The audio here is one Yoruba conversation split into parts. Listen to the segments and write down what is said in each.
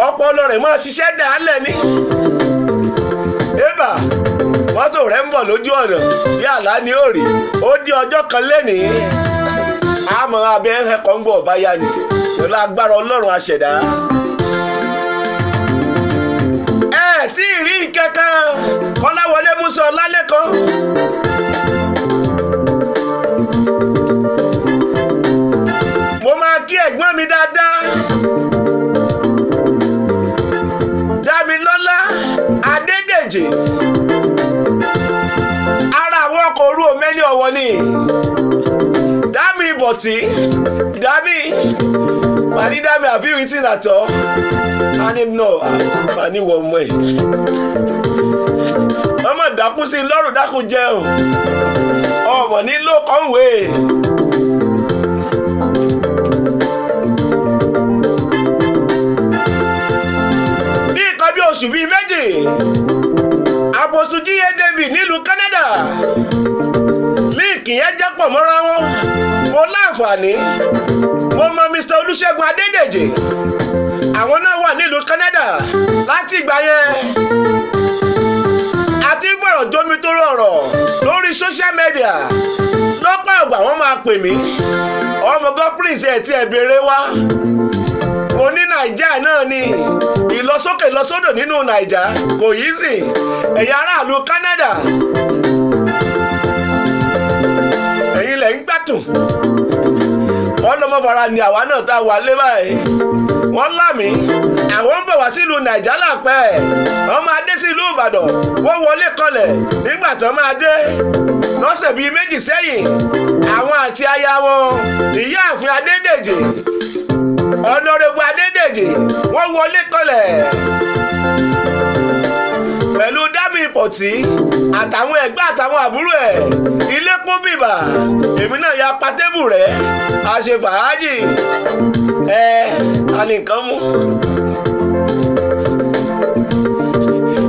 Ọpọlọ rẹ̀ máa ṣiṣẹ́ dàálẹ̀ ní. Ébà, mọ́tò rẹ̀ ń bọ̀ lójú ọ̀nà bí àlá ni ó rí. Ó di ọjọ́ kan lénìí, àmọ́ abẹ́ ẹ̀kọ́ ń gbọ́ ọ̀bá yá ni pẹ̀lú agbára Ọlọ́run aṣẹ̀dá. Ẹ tí ì rí nǹkan kan, Kọ́láwọlé Musa Ọlálẹ́kan. Mo máa kí ẹ̀gbọ́n mi dáadáa, Dámilọ́lá Adédèjì. Ara àwọn ọkọ̀ òru òmẹ́ni ọ̀wọ́ ni Dámi ìbọ̀tí Dámi màní. Dámi, have you eaten at all? A ní no, màní wọ ọmọ ẹ̀ ọmọ dákú sí lọ́rùn, dákú jẹun ọmọ nílò kọ́ńwé. Ní nǹkan bí oṣù bíi 2, àpòsù jíye David nílùú Canada, líǹkì yẹn jẹ́ pọ̀ mọ́ra wọn. Mo láǹfààní, mo mọ Mr. Olúṣẹ́gun Adédèjì, àwọn náà wà nílùú Canada. Láti ìgbà yẹn àti fọ̀rọ̀ jómi tó rọrọ̀ lórí social media. Lọ́pọ̀ ìgbà wọ́n máa pè mí, ọmọ God Prince, ẹ̀ tí ẹ̀ béèrè wá. Mo ní Nàìjà náà ni, ìlọsókè lọsódò nínú Nàìjà kò yí sí. Ẹ̀yin aráàlú Canada, ẹ̀yin lẹ̀ ń gbàtùn ọlọ́mọfara ni àwa náà tá a wà lé báyìí. Wọ́n lámì àwọn ń bọ̀ wá sílùú Nàìjà lápẹ́, wọ́n máa dé sílùú Ìbàdàn. Wọ́n wọlé kanlẹ̀ nígbà tán máa dé lọ́sẹ̀ bíi 2 sẹ́yìn, àwọn àti aya wọn, ìyáàfin Adédèjì, Ọ̀nàrẹ́bù Adédèjì, wọ́n wọlé kanlẹ̀ pẹ̀lú Dábì Pọ̀tí àtàwọn ẹ̀gbọ́n àtàwọn àbúrò ẹ̀. Ilé kún bìbà, èmi náà ya patébù rẹ̀, a ṣe fàájì ẹ̀ a ní nǹkan mú.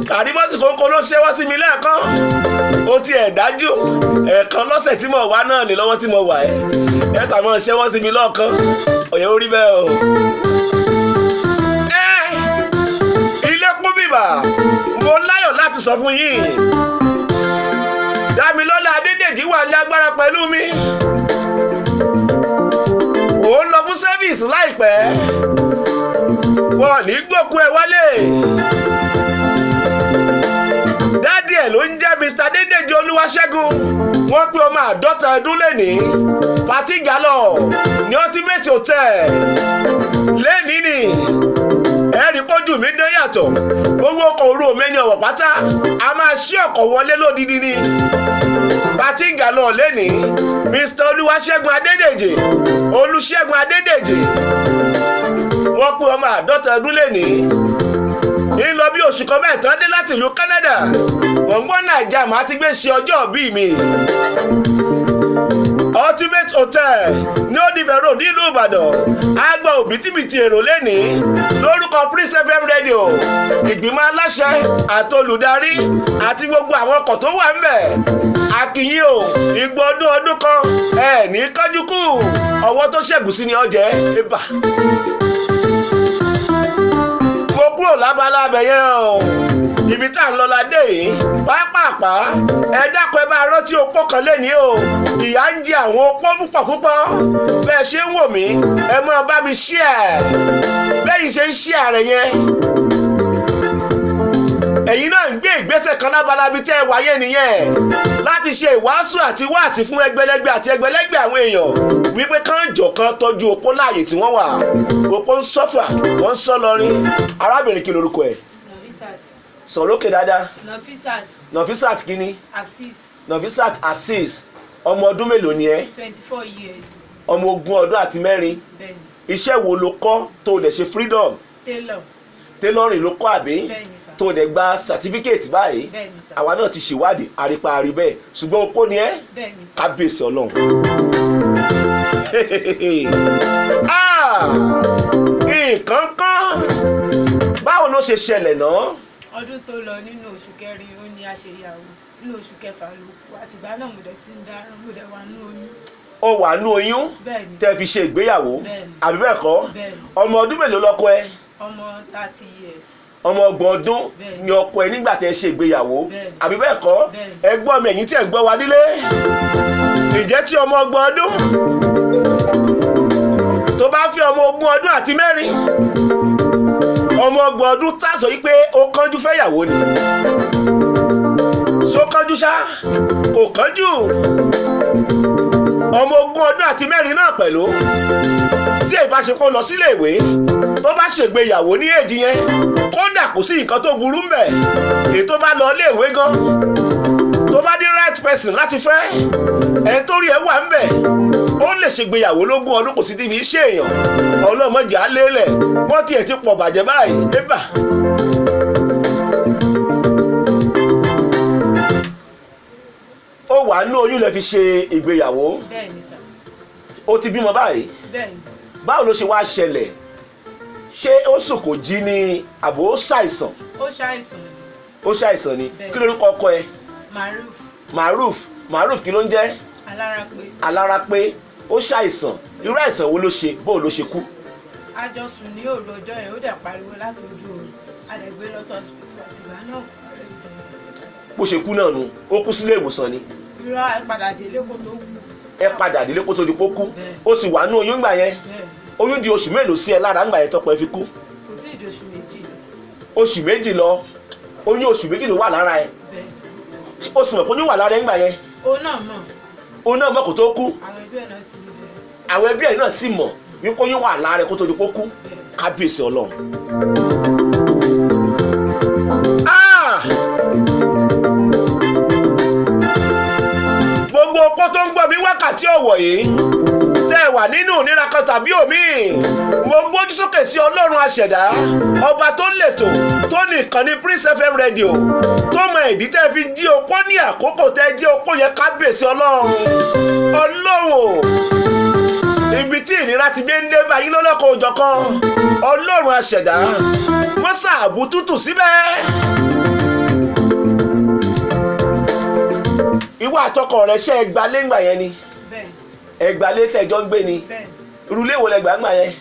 Kàrímọ́tì kónkó ló ṣẹ́wọ́ sí mi lẹ́ẹ̀kan, ó ti ẹ̀ dájú ẹ̀ẹ̀kan lọ́sẹ̀ tí mo wà náà ní lọ́wọ́ tí mo wà ẹ̀ ẹ̀ tà mọ́ ṣẹ́wọ́ sí mi lọ́ọ̀kan ọ̀yẹ́ orí bẹ́ẹ̀ o. Ẹ ilé kún bìbà, mo láyọ̀ láti sọ fún yín, Dámilọ́lá Adédèjì wà ní agbára pẹ̀lú mi. Òun lọ fún sẹ́fíìsì láìpẹ́, wọn ò ní gbókú ẹ wálé. Dádì ẹ̀ ló ń jẹ́ Mr. Adédèjì Olúwaṣẹ́gun. Wọ́n pé ọmọ 50 ọdún lẹ́nìí. Pati galọ ní Ultimate Hotel lẹ́nìí ni ẹ̀rí pójú mi dán yàtọ̀. Owó ọkọ̀ òru òmẹ́ni ọ̀wọ̀ pátá, a máa ṣí ọkọ̀ wọlé lódìdí ni. Pati galọ lẹ́nìí, Mr. Olúwaṣẹ́gun Adédèjì, Olúṣẹ́gun Adédèjì, wọ́n pé ọmọ 50 ọdún lẹ́nìí. Ń lọ bí oṣù kan mẹ́ta dé láti ìlú Canada. Wọ́n gbọ́ Nàìjà máa ti gbé ṣe ọjọ́ bí mi. Ultimate Hotel ní Òdìfẹ́ Road nílùú Ìbàdàn, á gba òbítíbitì èrò lẹ́nìí. Lórúkọ Prince FM Radio, ìgbìmọ̀ aláṣẹ àti olùdarí àti gbogbo àwọn ọkọ̀ tó wà ńbẹ̀, akínyìn o. Ìgbọ̀ ọdún ọdún kan ẹ̀ ní kánjú kù, ọwọ́ tó ṣẹ́gun sí ni ọjẹ́ ibà. Mo kúrò lábala abẹ yẹn o, ibi tá à ń lọ la dé yìí. Pápápá, ẹ dákun, ẹ bá rántí opó kan lẹ́ni o. Ìyà ń jẹ àwọn opó púpọ̀ púpọ̀. Bẹ́ẹ̀ ṣe ń wò mí, ẹ máa bá mi share. Bẹ́ẹ̀ yìí ṣe ń share rẹ̀ yẹn, ẹ̀yin náà ń gbé ìgbésẹ̀ kan lábala bíi tẹ́ ẹ wáyé nìyẹn láti ṣe ìwàásù àti wáàsí fún ẹgbẹ̀lẹ́gbẹ̀ àti ẹgbẹ̀lẹ́gbẹ̀ àwọn èèyàn wípé kán jọ kan tọ́jú opó láàyè tí wọ́n wà. Opó ń sọ́fà, wọ́n ń sọ́ lọrin. Arábìnrin, kí lorúkọ ẹ̀? Nafisat. Sọ̀rọ̀ òkè dáadáa. Nafisat. Nafisat kínní? Azeez. Nafisat Azeez, ọmọ ọdún mélòó ni ẹ́? 24 years. Ọmọ 24 ọdún. Bẹ́ẹ̀ni. Iṣẹ́ wo lo kọ́ tó o dẹ̀ ṣe freedom? Tailor. Tailoring ló kọ́ àbí? Bẹ́ẹ̀ni sà. Tó o dẹ̀ gba certificate báyìí? Bẹ́ẹ̀ni sà. Àwa náà ti ṣèwádìí àrípa àrí bẹ́ẹ̀, ṣùgbọ́n opó ni ẹ́? Bẹ́ẹ̀ni sà. Kábíyèsí Ọlọ́run. Nǹkan kan, báwo ló ṣe ṣẹlẹ̀ náà? Ọdún tó lọ nínú oṣù kẹrin ó ní a ṣe ìyàwó, nínú oṣù kẹfà ló kú. Àtìgbà náà mo dẹ̀ ti ń dáràn, mo dẹ̀ wà nínú oyún. Ó wà nú oyún? Bẹ́ẹ̀ni. Tẹ́ fi ṣe ìgbéyàwó? Bẹ́ẹ̀ni. Àbí bẹ́ẹ̀ kọ́? Bẹ́ẹ̀ni. Ọmọ ọdún mélòó lọ́kọ ẹ? Ọmọ 30 years. Ọmọ 30 ọdún Bẹ́ẹ̀ni. ni ọkọ ẹ nígbà tẹ́ ẹ ṣe ìgbéyàwó? Bẹ́ẹ̀ni. Àbí bẹ́ẹ̀ kọ́? Bẹ́ẹ̀ni. Ẹ gbọ́ mi, ẹ̀yin tí ẹ gbọ́ wa nílé, ǹjẹ́ tí ọmọ 30 ọdún tó bá fi ọmọ 24, ọmọ 30 ọdún, tá a sọ yìí pé ó kánjú fẹ́yàwó ni, ṣó kánjú ṣá? Kò kánjú. Ọmọ 24 náà pẹ̀lú, tí èyí bá ṣe kó lọ sílé ìwé, tó bá ṣègbéyàwó ní èjì yẹn, kódà kò sí nǹkan tó burú ń bẹ̀. Èyí tó bá lọ ilé ìwé gan, tó bá ní right person láti fẹ́, ẹni tó rí ẹ wà ń bẹ̀, ó lè ṣègbéyàwó lógún ọdún, kò sí ti fi ṣe èèyàn. Ọlọ́mọdé á lélẹ̀, wọ́n tiẹ̀ ti pọ̀ bàjẹ́ báyìí ébà. Ó wà ní oyún lè fi ṣe ìgbéyàwó? Bẹ́ẹ̀ ni sà. Ó ti bímọ báyìí? Bẹ́ẹ̀ ni. Báwo ló ṣe wá ṣẹlẹ̀? Ṣé ó sùn kò jí ni, àbò ó ṣàìsàn? Ó ṣàìsàn ni. Ó ṣàìsàn ni? Bẹ́ẹ̀. Kí lórúkọ ọkọ ẹ? Maruf. Maruf. Maruf kí ló ń jẹ́? Alárápé. Alárápé. Ó ṣàìsàn. Irú àìsàn wo ló ṣe? Bóò ló ṣe kú? A jọ sùn ní òru ọjọ́ yẹn, ó dẹ̀ pariwo látọjú oorun, a dẹ̀ gbé lọ sí hospital. Àtìgbà náà ọ̀rẹ́ ìdẹ̀rẹ̀. Bó ṣe kú náà nu, ó kú sílé ìwòsàn ni? Irọ́, ẹ padà délé kó tó kú. Ẹ padà délé kó tó di kó kú? Bẹ́ẹ̀. Ó sì wà ní oyún ńgbà yẹn? Bẹ́ẹ̀. Oyún di oṣù mélòó sí ẹ lára ńgbà yẹn tọkọ ẹ fi kú? Kò tí ì di oṣù 2 lọ. Oṣù 2 lọ. Oyún oṣù 2 ló wà lára ẹ? Bẹ́ẹ̀. Oṣù mọ̀ kóyún wà lára ẹ ńgbà yẹn? Òun náà mọ̀. Òun náà mọ̀ kó tó kú? Àwọn ẹbí ẹ̀ náà sì ń bẹ̀rẹ̀. Àwọn ẹbí ẹ náà sì mọ̀ wípé oyún wà lára ẹ kó tó di kó kú? Bẹ́ẹ̀. Kábíyèsí Ọlọ́run. Ah! Gbogbo okó tó ń gbọ́ mi wákàtí ọ̀wọ̀ yìí, tẹ́ ẹ wà nínú ìnira kan tàbí òmíì, mo gbójú sókè sí Ọlọ́run aṣẹ̀dá, ọba tó lètò, tó ní ìkànnì Prince FM Radio, tó mọ ìdí tẹ́ fi jí okó ní àkókò tẹ́ jí okó yẹn. Kábíyèsí Ọlọ́run. Ọlọ́run o, ibi tí ìnira ti gbé ń dé báyìí lọ́lọ́kan òjọ̀kan, Ọlọ́run aṣẹ̀dá, wọ́n ṣàbù tútù síbẹ̀. Ìwọ àtọkọ rẹ, ṣe ẹgbàlé ńgbà yẹn ni? Bẹ́ẹ̀. Ẹgbàlé tẹjọ ń gbé ni? Bẹ́ẹ̀. Irú ilé wo lẹ gbà ńgbà yẹn?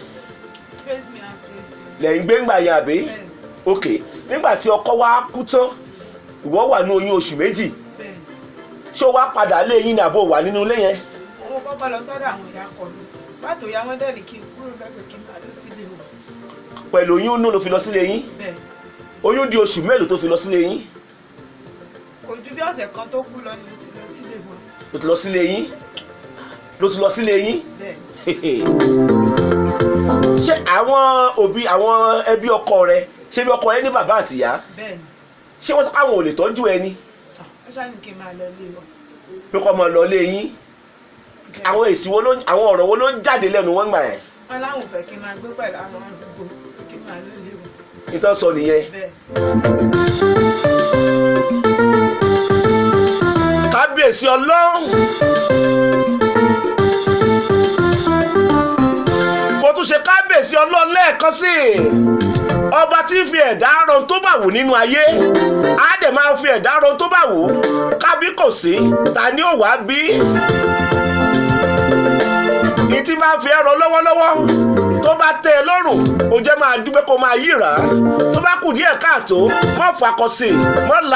Face me and face you. Lẹ ń gbé ńgbà yẹn, àbí? Bẹ́ẹ̀. Ok, nígbà tí ọkọ wa kú tán, ìwọ wà ní oyún oṣù 2? Bẹ́ẹ̀. Ṣé o wá padà lé yín ní, àbò wà nínú ilé yẹn? Mo kọ́kọ́ lọ sọ́dọ̀ àwọn ìyá ọkọ mi. Pàtó ya wọ́n dẹ̀ ní kí n kúrò bẹ́ẹ̀, pé kí n máa lọ sílé wọn. Pẹ̀lú oyún inú ló fi lọ sílé yín? Bẹ́ẹ̀. Oyún di oṣù mélòó tó fi lọ sílé yín? Kò ju bí ọ̀sẹ̀ kan tó kú lọ ni mo ti lọ sílé wọn. Ló ti lọ sílé yín, ló ti lọ sílé yín? Bẹ́ẹ̀. Ṣé àwọn òbí, àwọn ẹbí ọkọ rẹ, ṣé bí ọkọ rẹ ní bàbá àtìyá? Bẹ́ẹ̀ ni. Ṣé wọ́n sọ pé àwọn ò lè tọ́jú ẹ ni? Ah, wọ́n ṣáà ní kí n máa lọ ilé wọn. Pé kọ́ máa lọ lé yín? Bẹ́ẹ̀. Àwọn èsì wo ló, àwọn ọ̀rọ̀ wo ló ń jáde lẹ́nu wọn gbà yẹn? Wọ́n láwọn ò fẹ́ kí n máa gbé pẹ̀lú àwọn arúgbó, kí n máa lọ ilé wọn. Nítorí sọ nìyẹn? Bẹ́ẹ̀. Kábíyèsí Ọlọ́run. Mo tún ṣe kábíyèsí Ọlọ́run lẹ́ẹ̀kan sí i, ọba tí ń fi ẹ̀dá ran tó bá wù nínú ayé, á dẹ̀ máa fi ẹ̀dá ran tó bá wù. Kábí kò sí, ta ni ó wàá bí ìtí máa fi ẹ̀rọ lọ́wọ́lọ́wọ́ tó bá tẹ́ ẹ lọ́rùn, ó jẹ́ máa dúpẹ́, kó máa yíra. Tó bá kù díẹ̀ káàtó, má fakọ sí i, má la.